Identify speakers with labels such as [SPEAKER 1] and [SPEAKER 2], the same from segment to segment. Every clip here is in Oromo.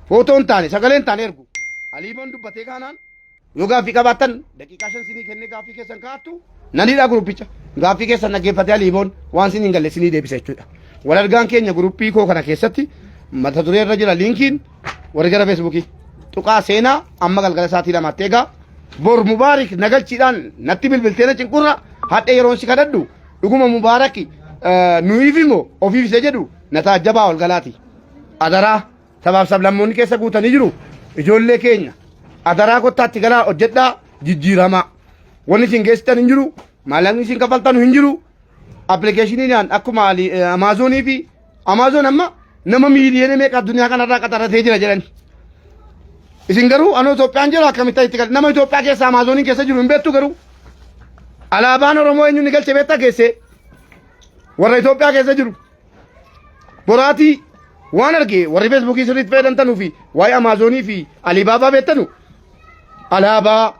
[SPEAKER 1] Footoo hin taane sagalee hin taane ergu. Aliiboon dubbatee kaanaan yoo gaaffii qabaattan daqiiqaa 5 sinii kennee gaaffii keessan kaa'attu nan hidhaa guruppicha. Gaaffii keessan dhaggeeffatee Aliiboon waan sinii hin galle sinii deebisa jechuudha. Wal argaan keenya guruppii koo kana keessatti mata duree irra jira liinkiin warri gara feesbuukii tuqaa seenaa amma galgala sa'aatii 2tti eegaa bor mubaarik nagalchiidhaan natti bilbiltee na cinqurra hadhee yeroon si kadhadhu dhuguma mubaaraki nuyiif immoo ofiif isa jedhu na taajjabaa ol galaati. Adaraa sabaaf sablammoonni keessa guutanii jiru ijoollee keenya adaraa kottaatti galaa hojjedhaa jijjiiramaa. Wanni isin geessitan hin jiru maallaqni isin kaffaltanu hin jiru appilikeeshiniidhaan akkuma Amaazonii fi Amaazoon amma nama miiliyoona meeqa addunyaa kanarraa qaxaratee jira jedhan. Isin garuu anoo Itoophiyaan jira akkamitti itti nama Itoophiyaa keessa Amaazoniin keessa jiru hin beektu garuu alaabaan Oromoo eenyu ni galche beektaa keessee warra Itoophiyaa keessa jiru. Boraatii waan arge warri feesbuukii sirriitti fayyadamtanuu fi waa'ee Amaazonii fi Alibaabaa beektanu alaabaa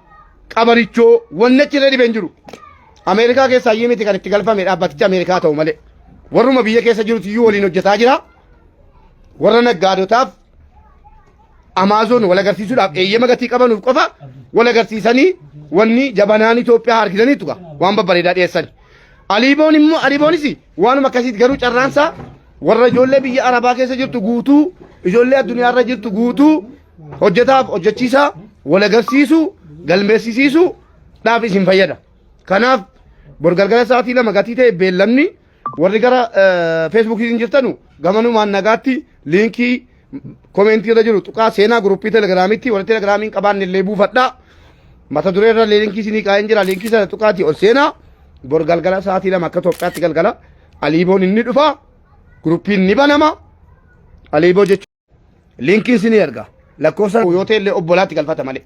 [SPEAKER 1] qabarichoo wanni achirra dhibeen jiru. Ameerikaa keessaa iyyuu miti kan itti galfame dhaabbatichi Ameerikaa ta'u malee. Warruma biyya keessa jirutu iyyuu waliin hojjetaa jira. Warra naggaadotaaf Amaazoon wal agarsiisuudhaaf eeyyama gatii qabanuuf qofa wal agarsiisanii wanni jabanaan Itoophiyaa harkisaniitu waan babbareedaa dhiyeessan. Aliiboon immoo Aliiboonis waanuma akkasiiti garuu carraansaa warra ijoollee biyya Arabaa keessa jirtu guutuu ijoollee addunyaa irra jirtu guutuu hojjetaaf hojjechiisaa wal agarsiisuu galmeessisiisuu dhaaf isin fayyada. Kanaaf bor galgala sa'aatii 2 gatii ta'e beellamni warri gara feesbuukii hin jirtanu gamanumaan nagaatti liinkii komeentii irra jiru tuqaa seenaa guruppii telegiraamitti warri telegiraamii hin qabaanne illee buufadhaa. Mata duree irra liinkii isinii kaa'een jira liinkii sana tuqaatii ol seenaa bor galgala sa'aatii 2 akka Itoophiyaatti galgala Aliiboon inni dhufa guruppiin ni banama Aliiboo jechuun liinkiin isinii erga lakkoofsa yoo ta'e illee obbolaatti galfata malee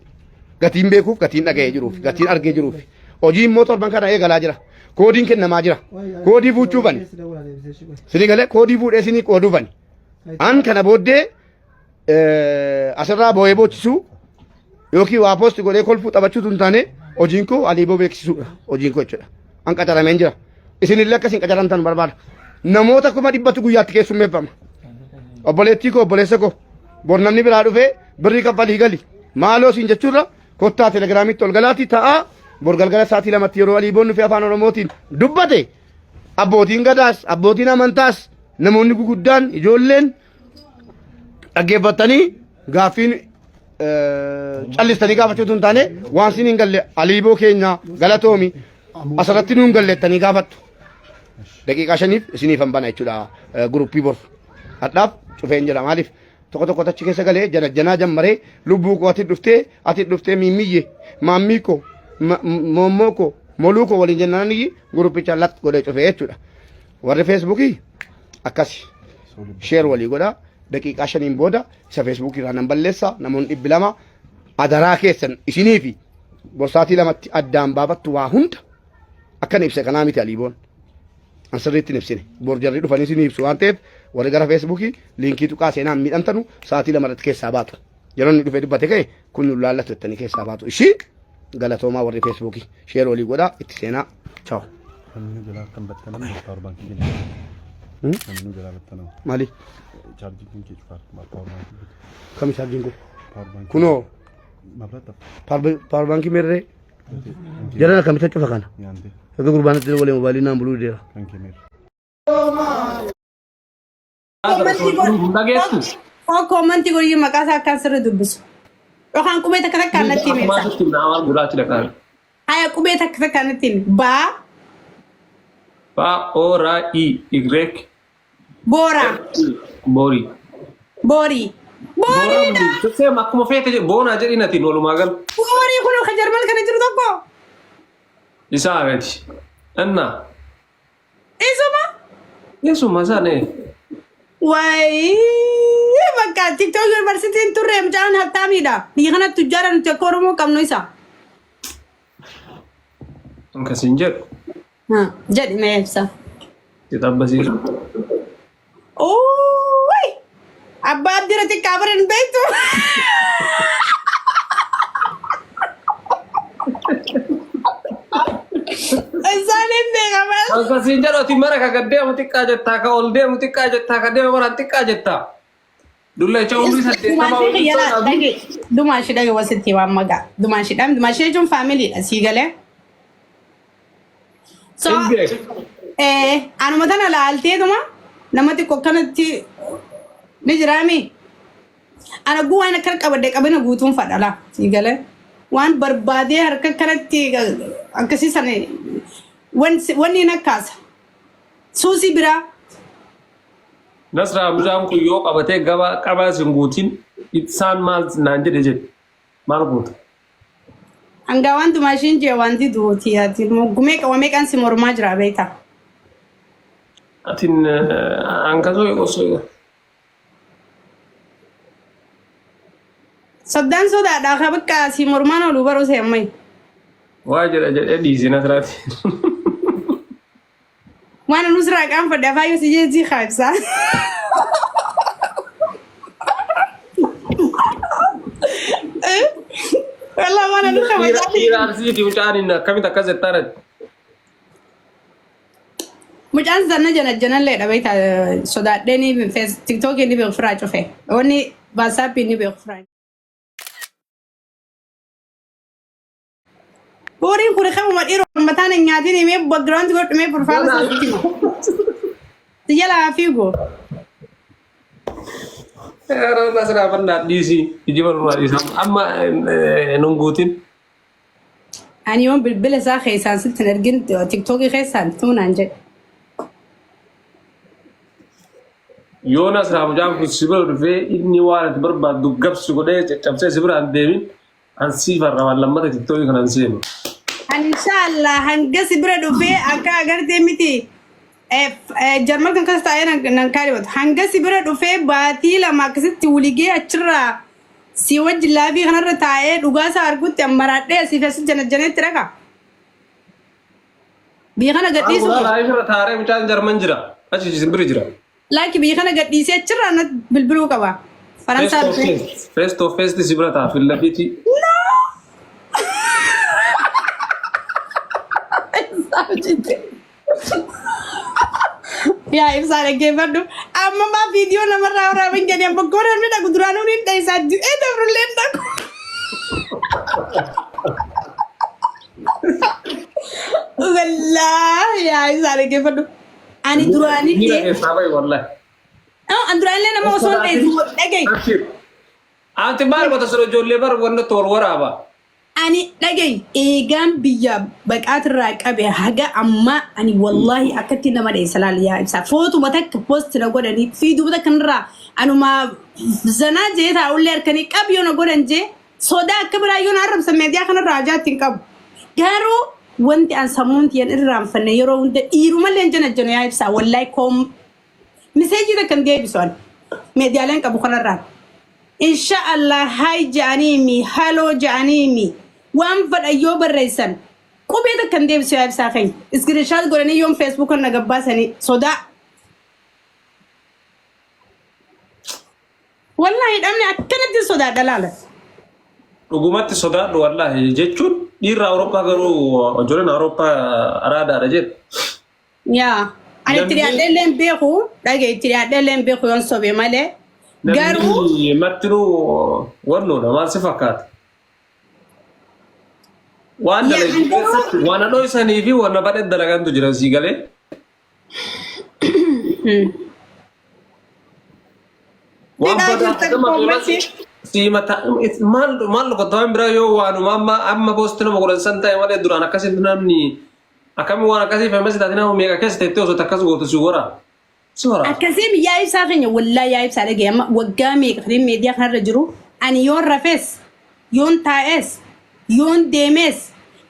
[SPEAKER 1] gatiin beekuuf gatiin dhaga'ee jiruuf gatiin argee jiruuf hojii immoo torban kana eegalaa jira koodiin kennamaa jira koodii fuuchuu bani sinii galee koodii fuudhee sinii qooduu bani an kana booddee asirraa boo'ee boochisuu yookiin waa poosti godhee kolfuu taphachuutu hin taane hojiin koo aliiboo beeksisuudha hojiin koo jechuudha. An qacarameen jira. Isinillee akka isin qacaramtan barbaada. Namoota 100,000tu guyyaatti keessummeeffama. Obboleettii koo obboleessa koo bor namni biraa dhufee birrii kaffalii gali maaloo siin jechuurra kottaa telegiraamitti ol galaatii ta'aa bor galgala sa'aatii 2tti yeroo aliiboon dhufee afaan oromootiin dubbate abbootiin gadaas abbootiin amantaas namoonni guguddaan ijoolleen dhaggeeffattanii gaaffiin callistanii gaafachuutu hin taane waan siin hin galle aliiboo keenya galatoomi asirratti nuun galleettanii gaafattu. Daqiiqaa 5f isiniifan bana jechuudha guruppii bor. Hadhaaf cufeen jira maaliif tokko tokko achi keessa galee jana janaa jammaree lubbuu koo ati dhuftee ati dhuftee miimmiyye maammii koo moommoo koo moluu koo waliin jennaan guruppicha lat godhee cufee jechuudha. Warri feesbuukii akkasi sheer walii godha daqiiqaa 5n booda isa feesbuukii irraa nan balleessa namoonni 200 adaraa keessan isinii fi borsaatii 2tti addaan baafattu waa hunda akkan ibse kanaa miti aliiboon an sirriitti hin ibsine bor jarri dhufanii isinii ibsu waan ta'eef warri gara feesbuukii liinkii tuqaa seenaan miidhamtanu sa'aatii 2 irratti keessaa baatu yeroo inni dhufee dubbate ka'e kun nu laallatu jettanii keessaa baatu ishii galatoomaa warri feesbuukii sheer walii godhaa itti seenaa chaaw.
[SPEAKER 2] Namni jalaa kan battanamu power baankii kenna. Namni jalaa battanamu.
[SPEAKER 1] Maali?
[SPEAKER 2] Chaarjii kun kee cufaa power baankii.
[SPEAKER 1] Kami chaarjiin kun?
[SPEAKER 2] Power baankii.
[SPEAKER 1] Kunoo
[SPEAKER 2] Mabraata.
[SPEAKER 1] power baankii meerree? Jaran akkamitti cufa kana?
[SPEAKER 2] Nyaante.
[SPEAKER 1] Erga gurbaan itti waliin mobaayilii naan buluu deera.
[SPEAKER 2] Kan kee meerre.
[SPEAKER 3] Koomantii godhi.
[SPEAKER 4] Hin dhageessu.
[SPEAKER 3] Koo koomantii godhi maqaa isaa akkaan sirri dubbisu. Yookaan qubee takka takkaan natti himi
[SPEAKER 4] Akkuma
[SPEAKER 3] ibsa.
[SPEAKER 4] asitti nama gurraachi dhaqaan.
[SPEAKER 3] Haya qubee takka takkaan natti himi. Baa,
[SPEAKER 4] Ba O R I Y
[SPEAKER 3] boora,
[SPEAKER 4] Boori.
[SPEAKER 3] boorii. Booriidha!
[SPEAKER 4] Seem akkuma feete jedhu boonaa jedhin ati walumaa gal.
[SPEAKER 3] Boorii kun kan Jarman kana jiru tokko.
[SPEAKER 4] Isaa gadi. Inna.
[SPEAKER 3] Isuma.
[SPEAKER 4] Isuma sana.
[SPEAKER 3] Wayii bakka TikTok yuunivarsiitiin turre mucaan habtaamiidha. Biyya kanatti tujjaara nuti akka Oromoo qabnu isa.
[SPEAKER 4] Akkasiin jedhu.
[SPEAKER 3] Jedhi mee ibsa.
[SPEAKER 4] Si xabbasiisu.
[SPEAKER 3] Uuuy! Abbaa abdira xiqqaa bara hin beektu. Isaan hin beekaman.
[SPEAKER 4] Akkasiin jedhu ati mara ka gad deemu xiqqaa jettaa ka ol deemu xiqqaa jettaa ka deemu maraan xiqqaa jettaa. Dullacha umrii 80
[SPEAKER 3] Dumaashii
[SPEAKER 4] waliin
[SPEAKER 3] kiyya
[SPEAKER 4] sodaatu.
[SPEAKER 3] dhage dumaashii dhage wasitti waan magaa dumaashiidhaan dumaashii jechuun faamiliidha sii galee. So
[SPEAKER 4] Hin beeku.
[SPEAKER 3] anuma tana laalteetuma nama xiqqoo akkanatti ni jiraami. Ana guu waan akkana qabadde qabina guutuun fadhala sii galee. Waan barbaadee harka kanatti akkasii sana wanni hin akkaasa. Suusii biraa.
[SPEAKER 4] Nasraa mucaan kun yoo qabatee gabaa qabaa sin guutin ibsaan maal naan jedhe jedhe maal goota?
[SPEAKER 3] Hangaa waan dumaashiin jee wanti duuti ati gumee qabamee qansi mormaa jira beektaa.
[SPEAKER 4] Atin ankasoo osoo
[SPEAKER 3] Soddaan sodaadhaa ka bakka si mormaan oolu baruu seemmai.
[SPEAKER 4] Waa jedha jedhee dhiisi Nasraati.
[SPEAKER 3] Waan anu sirraa qaanfadhe afaan yoo si jeesii kaabsaa. Wallah waan anu kabajaa.
[SPEAKER 4] Dhiira arsiiti mucaan inni akkamitti akkas jettaa dha.
[SPEAKER 3] Mucaan zanna jana janallee dha beektaa sodaadhee ni tiktookii ni beeku firaa cufe. Wanni waasaappii ni beeku firaa. Horiin kun kamuma dhiiroo mataan hin nyaatiin himee background godhumee profile isaa sitti hima. Si jalaa fiigu.
[SPEAKER 4] Yeroo Nasraa fannaa dhiisi kijiba nurraa dhiisa amma nun guutin.
[SPEAKER 3] Ani yoon bilbila isaa keessaan sitti hin ergin tiktookii keessaan tuunaan jedhe.
[SPEAKER 4] Yoo Nasraa mucaan kun si bira dhufee inni waan ati barbaaddu gabsi godhee caccabsee si biraan deemin an sii farra waan lammata tiktookii kana hin seenu.
[SPEAKER 3] Ani inshallah hanga si bira dhufee akka agartee miti jarmal kan keessa taa'ee nan kaadhimatu. Hanga si bira dhufee baatii 2 akkasitti wuligee achirraa si wajjin laafii kanarra taa'ee dhugaa isaa argutti ammaraadhee asii fi asi jana janeetti raqa. Biyya kana gadhiisu.
[SPEAKER 4] Laayif irra taaree mucaan jarman jira. Achi isin bira jira.
[SPEAKER 3] Laakki biyya kana gadhiisee achirraa na bilbiluu qaba.
[SPEAKER 4] Face
[SPEAKER 3] Faransaa
[SPEAKER 4] to
[SPEAKER 3] dhufee.
[SPEAKER 4] face. Face to face si bira ta'a fillafiiti.
[SPEAKER 3] Yaa ibsaa dhaggeeffadhu. Amma maa viidiyoo namarraa waraaban jedhee bokkoo namni dhagu duraanuu ni dheessaa du'ee dabrullee hin dhagu. Wallaahi yaa ibsaa dhaggeeffadhu. Ani
[SPEAKER 4] Miira
[SPEAKER 3] duraanillee
[SPEAKER 4] keessaa bahi wallahi.
[SPEAKER 3] An duraallee nama osoo hin ta'in dhaga'i.
[SPEAKER 4] Abshir. Anti maal goota sun ijoollee bar wanna wal waraaba.
[SPEAKER 3] Ani dhaga'i eegaan biyya baqaatirraa qabe haga ammaa ani wallaahi akkatti nama dheessa laal yaa ibsaa footuma takka post na godhanii fiiduma takka narraa anuma zanaa jee taa'ullee harkanii qabi yoo na godhan jee sodaa akka biraa yoo na arrabsan meediyaa kanarraa ajaatti hin qabu. Garuu wanti an sammuun tiyyan irraanfanne yeroo hunda dhiirumallee hin janajjanu yaa ibsaa wallaahi koom miseejii takka hin deebisu an meediyaaleen qabu kanarraan. Insha Allah haay ja'aniimi haloo ja'aniimi waan fadhan yoo barreessan qubee takka hin deebisu yaa ibsaa keenya. Iskirinshaat godhanii yoon feesbuukan na gabbaasanii sodaa. Wallaahi dhabni akkanatti sodaadha laala.
[SPEAKER 4] Dhugumatti sodaadhu wallaahi jechuun dhiirri Awurooppaa garuu ijoolleen Awurooppaa araadaadha jedhu.
[SPEAKER 3] Yaa. Ani itti
[SPEAKER 4] Namni
[SPEAKER 3] dhiyaadhee illee hin beeku. Dhagee itti dhiyaadhee illee hin beeku yoon sobe malee. Garuu
[SPEAKER 4] namni martinuu wannoodha maal si fakkaata? Waan
[SPEAKER 3] yaa
[SPEAKER 4] dalagu
[SPEAKER 3] an garuu
[SPEAKER 4] keessatti waan dhoysanii fi waan badhe dalagantu jira sii galee. Waan
[SPEAKER 3] Hidhaa
[SPEAKER 4] badaa
[SPEAKER 3] jirtan
[SPEAKER 4] nama tola
[SPEAKER 3] koomatti.
[SPEAKER 4] si mata maal maal gotta waan biraa yoo waanuma amma amma posti nama godhan san ta'e malee duraan akkasitti namni akkami waan akkasii famous taate nama meeqa keessa teettee osoo akkas gootu si wara si wara.
[SPEAKER 3] Akkasiin yaa ibsaa keenya wallaa yaa ibsaa dhagee amma waggaa meeqa kan miidiyaa kanarra jiru ani yoon rafes yoon taa'es yoon deemes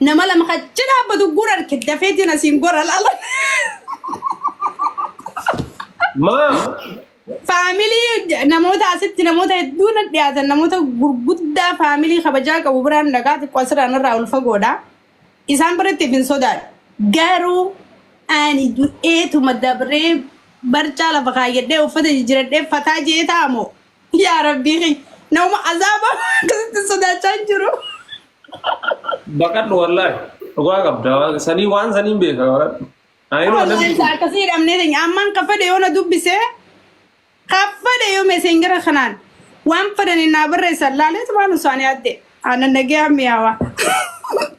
[SPEAKER 3] nama lama kachi dhaabbatu gura arke dafeetiin asiin gora laala.
[SPEAKER 4] Maa
[SPEAKER 3] Faamilii namoota asitti namoota hedduu na dhiyaatan namoota gurguddaa faamilii kabajaa qabu biraan dhagaa xiqqoo asirraan irraa ol fagoodha. Isaan biratti hin sodaadhu. Garuu ani du'eetuma dabree barcaa lafa kaayyadhee uffata jijjiradhee fataa jee taa'amoo yaa rabbii kiyya nama azaaba akkasitti sodaachaa hin jiru.
[SPEAKER 4] Baqadhu wallaahi dhugaa qabda waan sanii waan saniin beeka baqadhu. Ayinoo
[SPEAKER 3] Wallahi
[SPEAKER 4] namni
[SPEAKER 3] isa akkasii hidhamnee teenya ammaan kaffade yoo na dubbise kaffade yoo meeseenjara kanaan Waan fedhanii naa barreessan laaleetu waan isaanii adde. Aannan nagee mi'aawaa.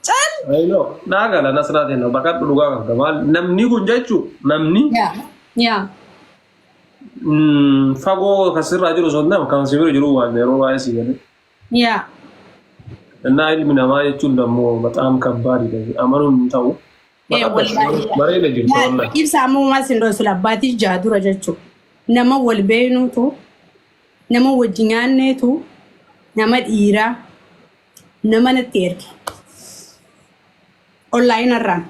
[SPEAKER 3] Cal.
[SPEAKER 4] I know. Naa gala nasraatiin baqadhu dhugaa qabda. Maal namni kun jechuun namni
[SPEAKER 3] Yaa. Yaa.
[SPEAKER 4] Fagoo kan sirraa jiru osoo hin taane kan si bira jiru waan yeroo baay'ee si galee.
[SPEAKER 3] Yaa.
[SPEAKER 4] Innaa ilmi namaa jechuun dammoo bataam kabbaadidha. Amanuun hin ta'u.
[SPEAKER 3] Eh, wallahi.
[SPEAKER 4] Bareeda jirtu wallahi.
[SPEAKER 3] Ibsa ammumaa sin dhoosula abbaatii jaha dura jechuudha. Nama wal beeynuutu, nama wajji nyaanneetu, nama dhiiraa, nama natti erge. Online irraan.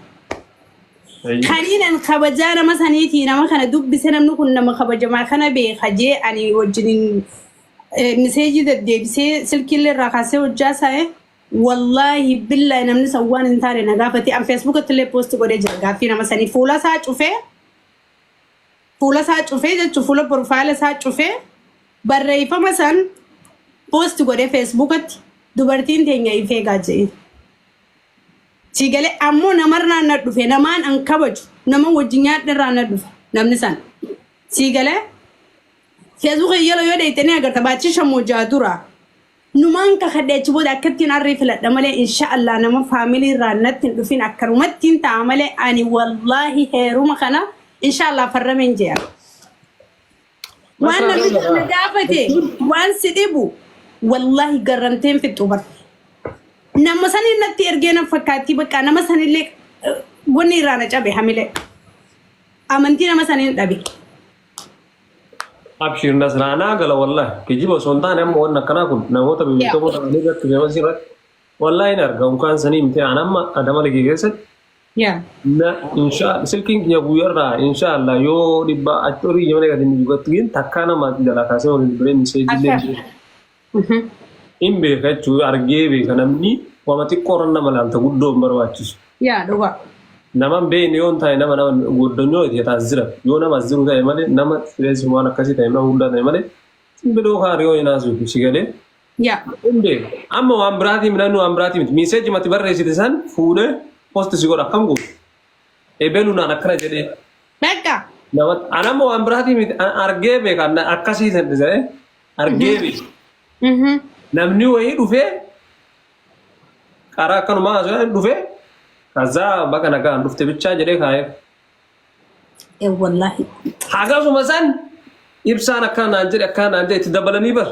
[SPEAKER 3] Kaniin an kabajaa nama saniitii nama kana dubbise namni kun nama kabajamaa kana beeka jee ani wajjiniin miseejii deddeebisee silkiillee irraa kaasee hojjaa saa'e wallaahi billaahi namni san waan hin taane na gaafate an feesbuukatti illee poosti godhee jira gaaffii nama sanii fuula isaa cufee fuula isaa cufee jechuun fuula profaayila isaa cufee barreeffama san poosti godhee feesbuukatti dubartiin teenya if eegaa jedhee. Si galee ammoo namarraa na dhufe namaan an kabaju nama wajji nyaadherraa na dhufe namni san. Si galee feesbuuka yeroo yoo dheeyte ni agarta baachii shamoo ja'a dura. Numaan kakadhe achi booda akkattiin arrii filadha malee insha Allah nama faamilii irraa natti hin dhufin akkanumattiin ta'a malee ani wallaahi heeruma kana insha Allah farrameen je'a. Waan namni na gaafate waan si dhibu wallaahi garramteen fixxu bar. Nama saniin natti ergee na fakkaattii bakka nama sanillee wanni irraa na cabe hamilee. Amantii nama saniin dhabe.
[SPEAKER 4] Abshir Nasraa naa gala wallahi. Kijiba osoo hin taane amma wanni akkanaa kun namoota bebbeekamoo ta'anii irratti feemasii irratti wallahi hin arga unkaan sanii miti an amma adama ligii keessatti
[SPEAKER 3] Yaa.
[SPEAKER 4] na insha silkiin kiyya guyyarraa insha Allah yoo dhibba achi horii kiyya malee gadi hin dubbatti takkaa nama jalaa kaasee waliin biree miseejillee hin beeku. Hin beeka jechuun argee beeka namni wama xiqqoo irra nama laalta guddoo hin barbaachisu.
[SPEAKER 3] Yaa dhugaa.
[SPEAKER 4] Nama hin beekne yoo hin taane nama nama goddonyoo itti as jira yoo nama as jiru ta'e malee nama sireessi waan akkasii ta'e nama guddaa ta'e malee simbiroo kaariyoo hin haasoftu si galee
[SPEAKER 3] Yaa.
[SPEAKER 4] hin beeku. Amma waan biraatii midhaan waan biraatii miti miiseeji mati barreessite san fuudhee posti si godha akkam gootu. Ebelu naan akkana jedhee
[SPEAKER 3] Bakka.
[SPEAKER 4] nama an amma waan biraatii miti an argee beeka an akkasii san jedhee argee beeka. Namni wayii dhufee Karaa akkanumaa haasa'aa dhufee kazaa baga nagaan dhufte bichaa jedhee kaa'eef.
[SPEAKER 3] Ee wallaahi.
[SPEAKER 4] Hagasuma san ibsaan akkana naan jedhe akkana naan jedhe itti dabalanii bar.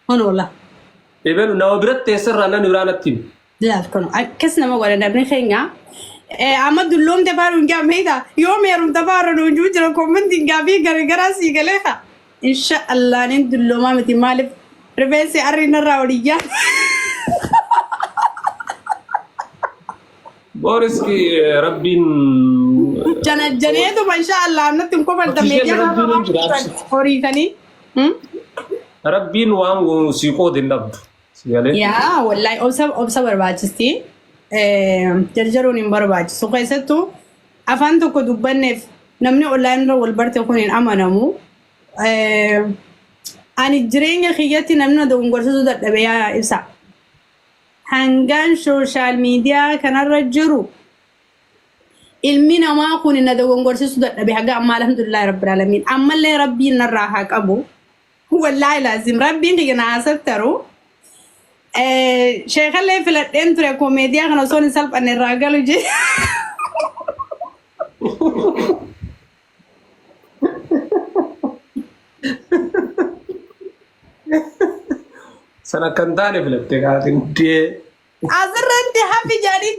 [SPEAKER 3] Kun wallah.
[SPEAKER 4] Ebelu nama biratti eessarraa namni biraa natti hime.
[SPEAKER 3] Laal kun akkas nama godha namni keenya. Amma dulloomte faaruun hin gaafne yoo meerumta faaruun hin jiru jira kommentiin gaafii garagaraa sii galee kaa. Insha Allah nin dulloomaa miti maaliif rifeensi arri narraa ol iyyaa.
[SPEAKER 4] Booriski rabbiin
[SPEAKER 3] Jana janeetuma insha Allah natti hin kofalta
[SPEAKER 4] Oksijiin
[SPEAKER 3] meediyaa
[SPEAKER 4] rabbiin hin jira, absi.
[SPEAKER 3] horiitanii.
[SPEAKER 4] Rabbiin waan sii qoode hin dhabdu. Si galee?
[SPEAKER 3] Yaa wallahi obsa obsa barbaachisti. Jarjaruun hin barbaachisu. Keessattuu afaan tokko dubbanneef namni online irra wal barte kun hin amanamu. Ani jireenya kiyyatti namni na dogongorsiisuu dadhabe yaa ibsa. Hangaan sooshaal miidiyaa kanarra jiru ilmi namaa kun na dogongorsiisuu dadhabe haga ammaa alhamdulillahi rabbil alamiin. Ammallee rabbiin narraa haa qabu. Wallaahi laazim rabbiin kiyya na haa sattaru. Sheekallee filadheen ture koomeediyaa kana osoo hin salphanne irraa galu jee.
[SPEAKER 4] Sana akka hin taane filattee kaatiin dee.
[SPEAKER 3] Asirratti hafi jedhanii